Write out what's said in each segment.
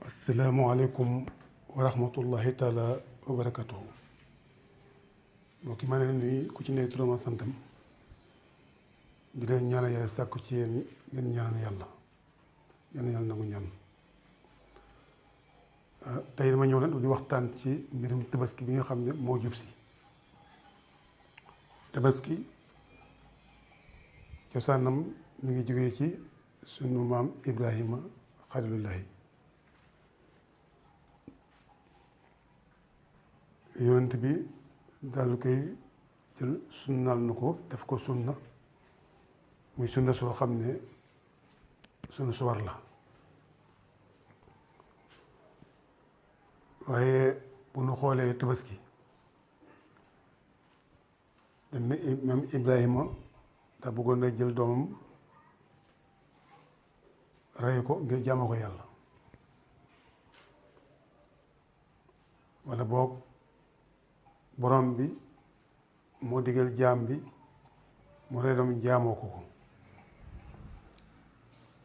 Asalaamaaleykum wa rahmatullahi taala wa barakatuhu. Mbokk yi ma ne nii ku ci ne turam ak santam di leen ñaanal yàlla sàkku ci yéen ngeen ñaanal yàlla nangu ñaan. Tey dama ñëw nag di waxtaan ci mbirum tabaski bi nga xam ne moo jub si. Tabaski cosaanam mi ngi jógee ci sunu maam Ibrahima xalilullahi. Yonent bi daal koy jël sunnaal na ko def ko sunna muy sunna soo xam ne sunna su war la. waaye bu nu xoolee tabaski dañ ne maam Ibrahima daa bëggoon na jël doomam rey ko ngir jaamoo ko yàlla, wala boog borom bi moo digal jaam bi mu rey doom jaamoo ko.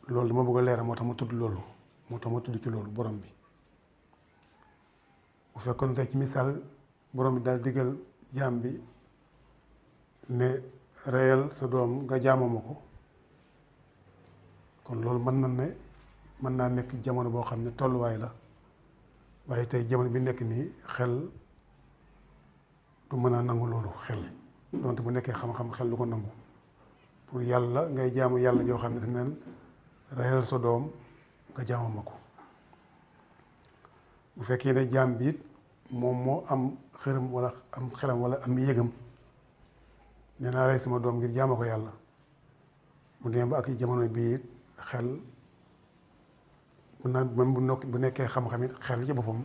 Loolu dama bëgg a leeral moo tax ma tudd loolu, moo tax ma tudd ci loolu borom bi. bu fekkoon tey ci misaal borom bi daal digal jaam bi ne reyal sa doom nga jaamoo ma ko, kon loolu mën naa nekk jamono boo xam ne tolluwaay la. waaye tey jamono bi nekk nii xel du mën a nangu loolu, xel donte bu nekkee xam-xam xel du ko nangu. pour yàlla ngay jaamu yàlla joo xam ne daf neen reyal sa doom nga jaamoo ma ko. bu fekkee ne jaam bi it moom moo am xëram wala am xelam wala am yëgam nee naa rey sama doom ngir jaama ko yàlla, mu demee ba ak jamono bii it xel mun naa même bu nekkee xam-xam it xel ci boppam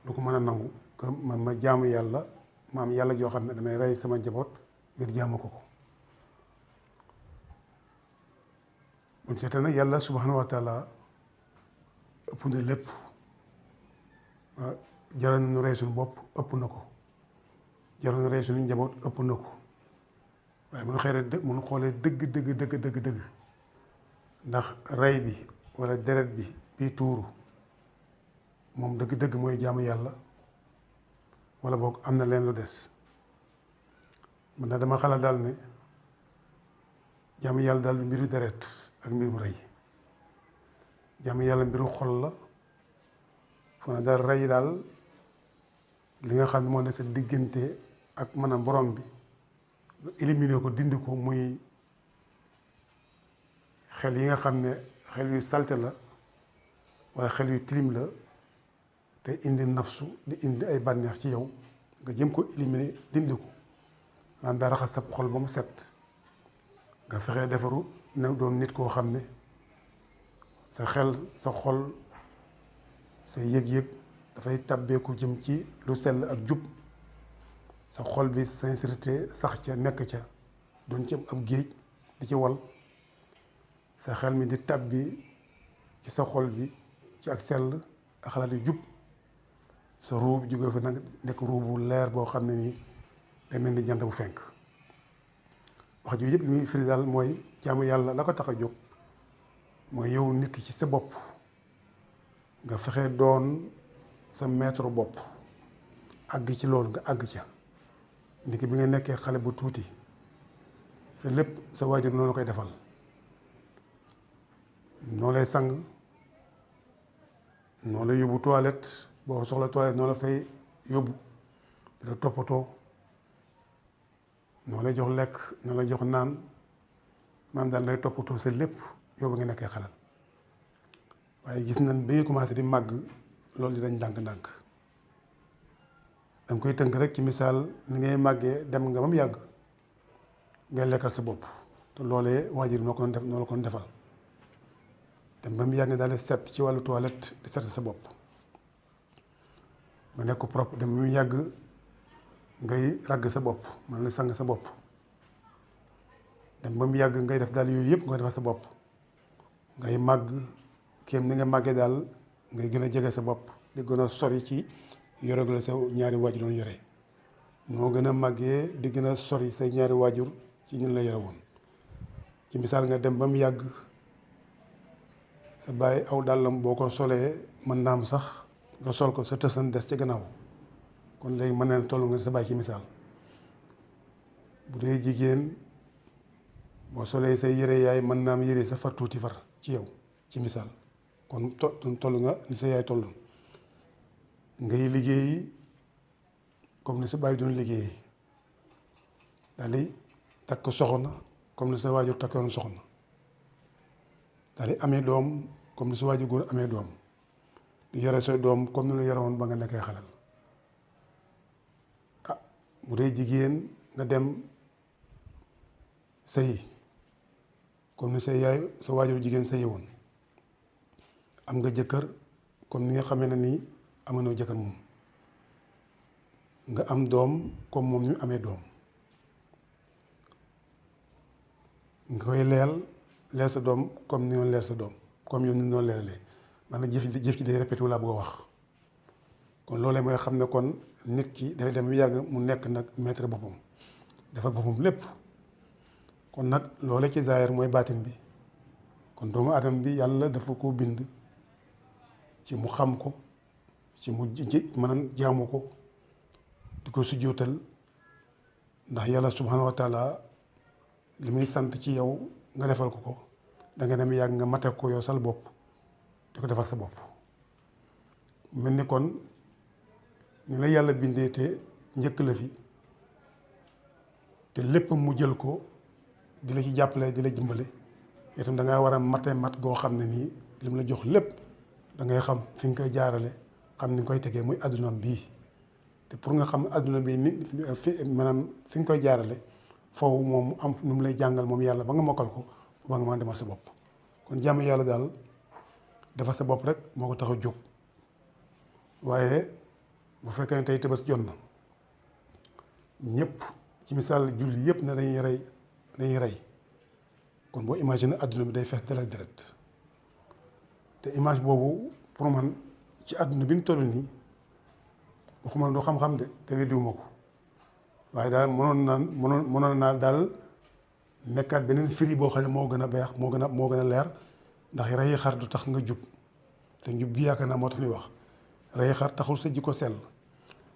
du ko mën a nangu que man ma jaamu yàlla ma am yàlla joo xam ne damay rey sama njaboot ngir jaamu ko. buñ seetee nag yàlla subhanahu wa taala ëpp na lépp. jaral nañu rey suñu bopp ëpp na ko, jaral nañu rey suñu njaboot ëpp na ko. waaye bu ñu xoolee dëgg ndax rey bi wala deret bi tuuru moom dëgg mooy jaamu yàlla wala boog am na leen lu des. man na dama xalaat daal ne jaamu yàlla daal mbiru deret ak mbiru rey. jaamu yàlla mbiru xol la. foo na daal rey daal li nga xam ne moo ne sa diggante ak maanaam borom bi éliminer ko, dindi ko, muy xel yi nga xam ne xel yu salte la wala xel yu tilim la te indi nafsu di indi ay bànneex ci yow, nga jëm ko éliminer dindi ko. maanaam daa raxas sa xol ba mu set, nga fexee defaru ne doon nit koo xam ne sa xel sa xol sa yëg-yëg dafay tabbeeku jëm ci lu sell ak jub. sa xol bi sincérité sax ca nekk ca, doon ci ab géej di ci wal. sa xel mi di tabbi ci sa xol bi ci ak sell ak xalaat yu jub. sa ruu bi jóge fa nag nekk ruu bu leer boo xam ne nii day mel ni jant bu fenk. wax ji yëpp li muy firi daal mooy jaamu yàlla la ko tax a jóg mooy yow nit ki ci sa bopp nga fexe doon sa maître bopp, àgg ci loolu nga àgg ca. ndiki bi nga nekkee xale bu tuuti sa lépp sa waajur noonu la koy defal, noo lay sang, noo lay yóbbu toilette, boo soxla toilette noo la fay yóbbu di la toppatoo, noo lay jox lekk, noo lay jox naan, maanaam daal lay toppatoo sa lépp yow ba nga nekkee xalal. waaye gis nañ bi nga commencé di màgg loolu di dañ ndànk-ndànk. danga koy tënk rek ci misaal ni ngay màggee dem nga ba mu yàgg ngay lekkal sa bopp, te loolee waajur noo ko doon def noo la ko doon defal. dem ba mu yàgg daal di set ci wàllu toilette di set sa bopp nga nekk ko propre. dem ba mu yàgg ngay ragg sa bopp, man la sang sa bopp. dem ba mu yàgg ngay def daal yooyu yëpp nga defal sa bopp. ngay màgg kéem ni nga màggee daal ngay gën a jege sa bopp, di gën a sori ci yore la sa ñaari waajur doon yore. noo gën a màggee di gën a sori say ñaari waajur ci ñun la yore woon. ci misaal nga dem ba mu yàgg sa bàyyi aw dàllam boo ko solee mën naa am sax nga sol ko sa tësan des ci gannaaw kon léegi mën na toll nga sa bàyyi ci misaal. bu dee jigéen boo solee say yére yaay mën naa am yére sa far tuuti far ci yow ci misaal kon toll nga ni sa yaay toll. ngay liggéey comme ni sa bàyyi doon liggéeyee daal di takk soxna comme ni sa waajur takkoon soxna daal di amee doom comme ni sa waajur góor amee doom di yore say doom comme ni la yore woon ba nga nekkee xalal. ah bu dee jigéen nga dem sëyi comme ni sa yaay sa waajur jigéen sëyi woon am nga jëkkër comme ni nga xamee ne nii amoon jëkkër moom nga am doom comme moom ñu amee doom nga koy leel sa doom comme ni noonu leel sa doom comme yow ni noonu leeralee maanaam jëf ci day répété wu laa bëgg a wax. kon loolee mooy xam ne kon nit ki dafay dem yàgg mu nekk nag maître boppam dafa boppam lépp kon nag loole ci zaahir mooy baatin bi kon doomu aadama bi yàlla dafa ko bind ci mu xam ko ci mu mën jaamu ko di ko sujjóotal ndax yàlla subhanahu wa taala li muy sant ci yow nga defal ko da nga dem yàgg nga mate ko yow sal bopp di ko defal sa bopp. mel ni kon ni la yàlla bindee te njëkk la fi te lépp mu jël ko di la ci jàppale di la jëmbale itam da ngaa war a mate mat goo xam ne nii li mu la jox lépp da ngay xam fi nga koy jaarale xam ni nga koy tegee muy addunaam bii. te pour nga xam adduna bi nit fi maanaam fi nga koy jaarale foofu moom am nu mu lay jàngal moom yàlla ba nga mokkal ko ba nga mën a demal sa bopp. kon jàmm yàlla daal dafa sa bopp rek moo ko tax a jóg waaye bu fekkee ne tey Tabaski jot na ñëpp ci misaal julli yëpp ne dañuy rey kon boo imaginer adduna bi day fees deret te image boobu pour man ci adduna bi ñu toll nii. waxuma du xam-xam de te weddiwuma ko waaye daal mënoon naa daal nekkaat beneen firi boo xam ne moo gën a beex moo gën a leer ndax rey xar du tax nga jub te njub gi yaakaar naa moo tax ñuy wax rey xar taxul sa jikko sell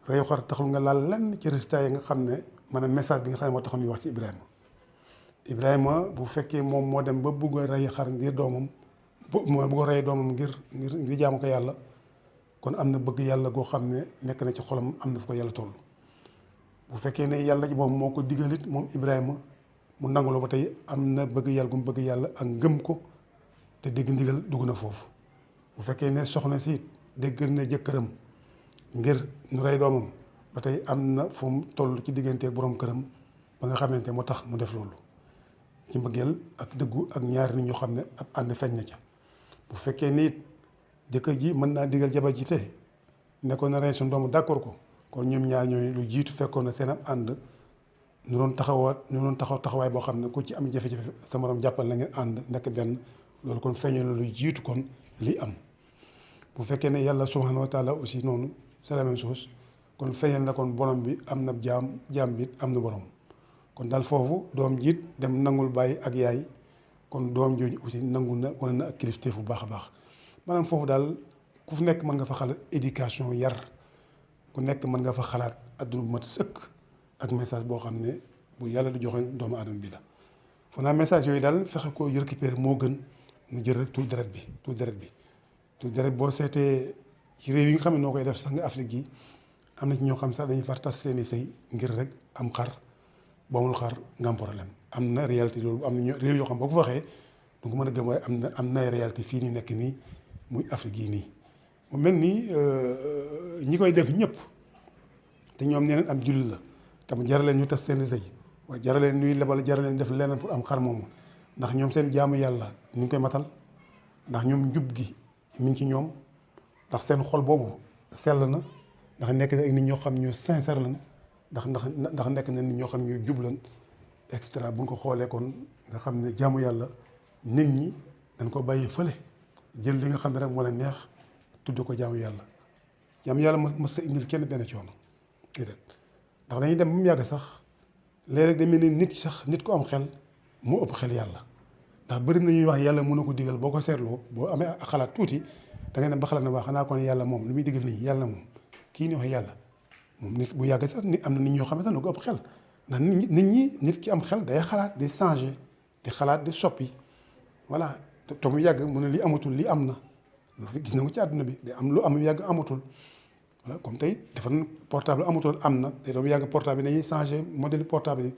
rey xar taxul nga laal lenn ci résultat yi nga xam ne maanaam message bi nga xam ne moo tax ñuy wax ci Ibrahima bu fekkee moom moo dem ba bugg a rey xar ngir doomam moo bugg a rey doomam ngir jaamu ko yàlla kon am na bëgg yàlla goo xam ne nekk na ci xolam am na fu ko yàlla toll. bu fekkee ne yàlla ji moom moo ko digalit moom Ibrahima mu nanguloo ba tey am na bëgg yàlla gu mu bëgg yàlla ak ngëm ko te dégg ndigal dugg na foofu. bu fekkee ne soxna si dégg na jëkkëram ngir nu rey doomam ba tey am na fu mu toll ci diggante borom këram ba nga xamante moo tax mu def loolu ci mbëggeel ak dëggu ak ñaari nit ñoo xam ne ab ànd feeñ na ca. bu fekkee ni it jëkkër ji mën naa digal jabar ji te nekkoon na rey suñu doomu d'accord ko kon ñoom ñaar ñooy lu jiitu fekkoon na seen am ànd ñu doon taxawaay boo xam ne ku ci am jafe-jafe sa morom jàppal na ngeen ànd nekk benn loolu kon feeñoo na lu jiitu kon li am. bu fekkee ne yàlla subhanahu wa taala aussi noonu c'est la même chose kon feeñal na kon borom bi am na jaam bi am na borom kon daal foofu doom jiit dem nangul bàyyi ak yaay kon doom jooju aussi nangu na wane na ak kilifteef bu baax a baax. maanaam foofu daal ku fu nekk mën nga fa xalaat éducation yar ku nekk mën nga fa xalaat adduna bu mat sëkk ak message boo xam ne bu yàlla di joxe doomu aadama bi la. foo naa message yooyu daal fexe koo récupérer moo gën mu jël rek tuuti deret boo seetee ci réew yi nga xam ne noo koy def sax nga Afrique gi am na ci ñoo xam sax dañuy far tas seeni sëy ngir rek am xar boo amul xar nga am problème am na réalité loolu am na réew yoo xam boo ko waxee du ko mën a gëm waaye am na réalité fii ni nekk nii muy Afrique gii nii. mu mel nii ñi koy def ñëpp te ñoom ñeneen am jullit la te mu jaraleen ñu tas seeni sëy waaye jaraleen ñuy lebal jaraleen def leneen pour am xar moomu ndax ñoom seen jaamu yàlla ñu ngi koy matal ndax ñoom njub gi mi ngi ci ñoom ndax seen xol boobu sell na ndax nekk na ak nit ñoo xam ñu sincère lan ndax nekk na nit ñoo xam ñu jub lan extra bu ñu ko xoolee kon nga xam ne jaamu yàlla nit ñi dañ ko bàyyi fële jël li nga xam ne rek moo la neex tudd ko jaamu yàlla ma sa indil kenn benn coono déedéet ndax dañuy dem ba mu yàgg sax léeg-léeg day mel ni nit sax nit ko am xel moo ëpp xel yàlla ndax bëri na ñuy wax yàlla mën na ko digal boo ko seetloo boo amee xalaat tuuti da ngay dem ba xalaat ne waa xanaa kon yàlla moom lu muy digal nii yàlla moom kii ni wax yàlla moom nit bu yàgg sax nit am na nit ñoo xam ne sax na ko ëpp xel ndax nit ki am xel day xalaat di changer di xalaat di soppi voilà te mu yàgg mu ne li amatul li am na loolu gis na ko ci àdduna bi day am lu am yàgg amatul voilà comme tey dafa portable amatul am na te doomu yàgg portable bi dañuy changer modèle portable yi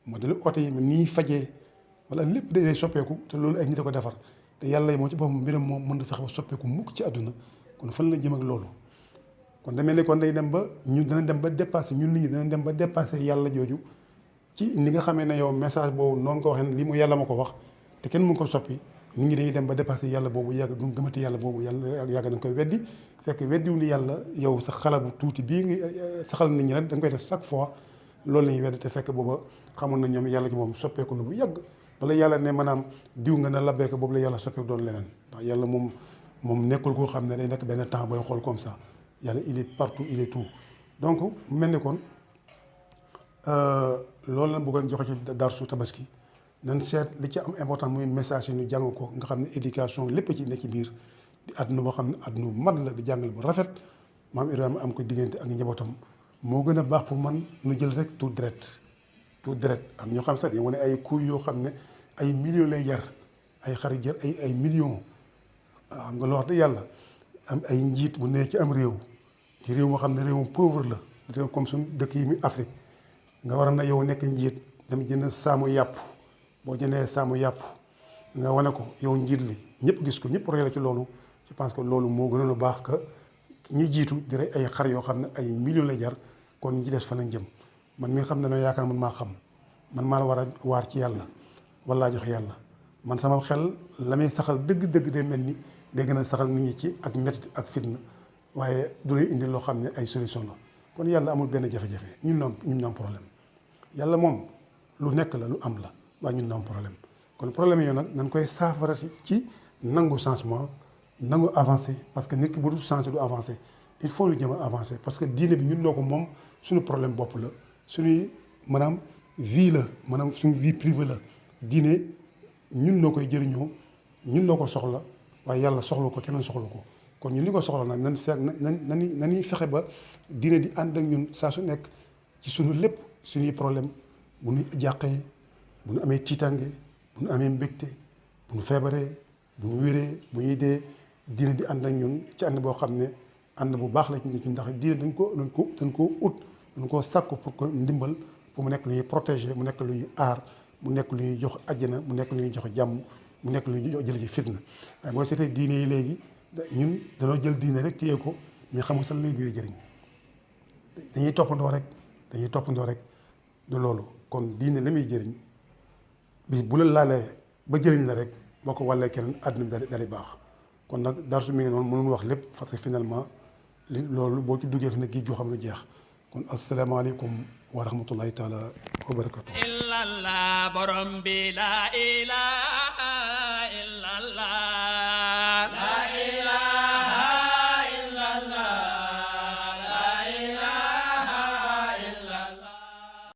modèle oto yi ni ñuy fajee wala lépp day soppeeku te loolu ay nit a ko defar te yàlla moo ci boppam mbiram moom mën na fexe ba soppeeku mukk ci àdduna kon fan la jëm ak loolu kon demee ne kon day dem ba ñun dana dem ba dépassé ñun nit ñi dana dem ba dépassé yàlla jooju ci ni nga xamee ne yow message boobu noonu nga waxee ne lii mu yàlla ma ko wax te kenn mu ko soppi nit ñi dañuy dem ba dépassé yàlla boobu yàgg du gëmati yàlla boobu yàlla yàgg dañ koy weddi fekk weddiwu ni yàlla yow sa xalaat bu tuuti bii nga saxal nit ñi rek da nga koy def chaque fois loolu la ñuy weddi te fekk booba xamoon na ñoom yàlla ji moom soppeeku na bu yàgg bala yàlla ne maanaam diw nga na labbeeko boobu la yàlla soppeeku doon leneen ndax yàlla moom nekkul koo xam ne day nekk benn temps booy xool comme ça yàlla il est partout il est tout donc mel ni kon loolu la bëggoon joxe ci darsu tabaski nan seet li ci am important muy message yi ñu jàng ko nga xam ne éducation lépp ci nekk ci biir di àdduna boo xam ne àdduna bu mat la di jàngale bu rafet maam Ibrahima am ko diggante ak njabootam moo gën a baax pour man nu jël rek tout deret am ñoo xam sax dañu wane ay kuy yoo xam ne ay millions lay jar ay xar jar ay millions xam nga loo wax de yàlla am ay njiit bu nee ci am réew ci réew moo xam ne réewum pauvre la comme suñu dëkk yi muy Afrique nga war na yow nekk njiit dem jënd saamu yàpp boo jëndee saamu yàpp nga wane ko yow njiit li ñëpp gis ko ñëpp roy la ci loolu je pense que loolu moo gënoon a baax que ñi jiitu di rey ay xar yoo xam ne ay millions lay jar kon ñi ci des fa lañ jëm man mi nga xam ne noo yaakaar man maa xam man maa la war a waar ci yàlla wala jox yàlla man sama xel la may saxal dëgg-dëgg day mel ni day gën a saxal nit ñi ci ak métti ak fitna waaye du lay indi loo xam ne ay solution la kon yàlla amul benn jafe-jafe ñun ñoo am problème yàlla moom lu nekk la lu am la waaye ñun ñoo am problème kon problème yooyu nag nañ koy saafara ci nangu changement nangu avancé parce que nit ki bu dul changé du avancé il faut ñu jëm a avancé parce que diine bi ñun noo ko moom suñu problème bopp la suñuy maanaam vie la maanaam suñu vie privée la diine ñun noo koy jëriñoo ñun noo ko soxla waaye yàlla soxla ko keneen soxla ko kon ñun li ko soxla nag nan fekk nañuy fexe ba diine di ànd ak ñun saa su nekk ci suñu lépp suñuy problème bu ñu jàqee bu ñu amee tiitange bu ñu amee mbégte bu ñu feebaree bu ñu wéree bu ñuy dee diine di ànd ak ñun ci ànd boo xam ne ànd bu baax la ci nit ñi ndax diine dañ ko ut dañ koo sàkku pour que ndimbal pour mu nekk lu ñuy protéger mu nekk lu ñuy aar mu nekk lu ñuy jox àjjana mu nekk lu ñuy jox jàmm mu nekk lu ñuy jële ci fitna waaye boo seetee diine yi léegi ñun dañoo jël diine rek téye ko mais xamul sax luy diine jëriñ dañuy toppandoo rek du loolu kon diine la muy jëriñ bis bu la laalee ba jëriñ la rek boo ko wàllee keneen àdduna bi daal baax kon nag darsu mi ngi noonu mënul wax lépp parce que finalement loolu boo ci duggee fi ne géej goo xam ne jeex kon asalaamaaleykum wa rahmatullahi taala wa barakatu illallah borom bi la ilaha